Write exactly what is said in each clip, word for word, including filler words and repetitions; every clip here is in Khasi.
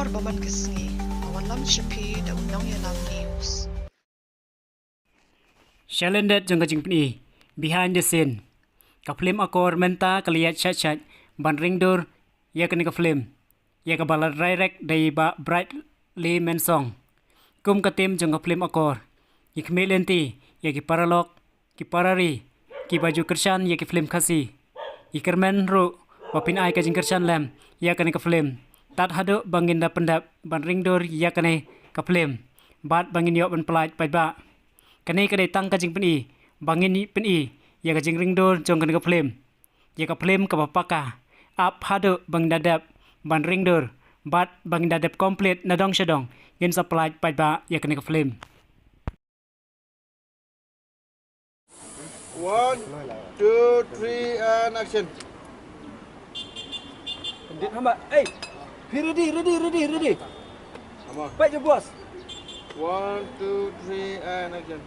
Bad man ka sngi, a wanlam sha phi da u Nongïalam News. Shalyndet jong ka jingpyni, behind the scene. Ka film Akor mynta ka la ïaid shat shat ban ring dur ïa kane ka film. Ïa kaba la direct da i Bah Bright Lee Mensong. Kum ka theme jong ka film Akor, ngi khmih lynti ïa ki paralok, ki parari, kiba ju kyrshan ïa ki film Khasi. Ngi kyrmen ruh ba phin ai ka jingkyrshan lem ïa kane ka film, tad haduh ba ngin da pyndep ban ring dur ïa kane ka film, bad ba ngin ïoh ban pyllait paidbah. Kane ka dei tang ka jingpyni ba ngin pyni ïa ka jingring dur jong kane ka film. Ïa ka film kaba paka, ap haduh ba ngin da dep ban ring dur, bad ba ngin da dep complete na dong sha dong, ngin sa pyllait paidbah ïa kane ka film. One, two, three, and action. Pandit Hamba, hey, phi ready, ready, ready, ready. Come on. Fight your boss. One, two, three, and action.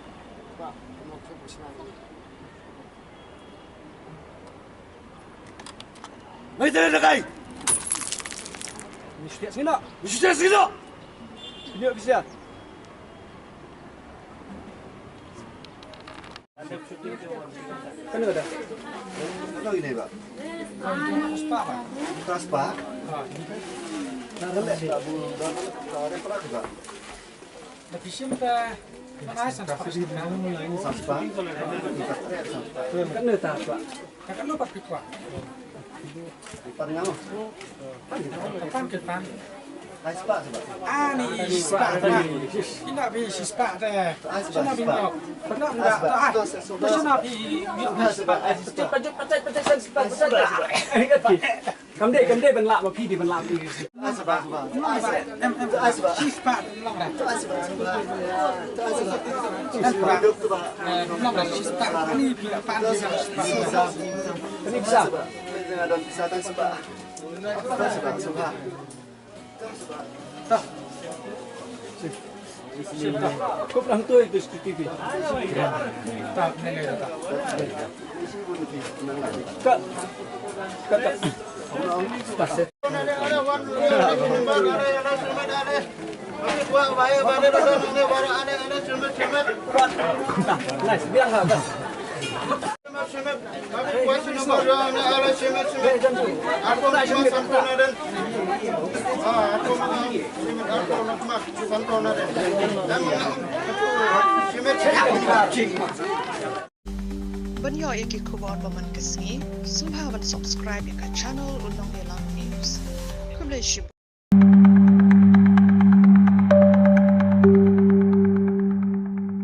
Mai tare da kai. Mesti sini nak. Mesti sini nak. Ini bisa. Kan ada. Ano ini, Pak? Taspa. Nah, relek. Ada pishim ta. Mana sang. Taspa. Kan ada, Pak. Ka kanu pat phi kwah. Pan ngam. Pan ki pan. Ai spah sibah. Ani spah. Ina bi spah te. Ai spah, sibah. Ina bi. Ina bi. Ina bi. Kam dei, kam dei ban lah ma phi, dei ban lah ma phi. Kup lang tu itu T V. Cut. Cut, cut. Nice, bilang ha, bas. Ban ïoh ïa ki khubor ba man ka sngi, sngewbha ban subscribe ïa ka channel U Nongïalam News. Khublei shibun.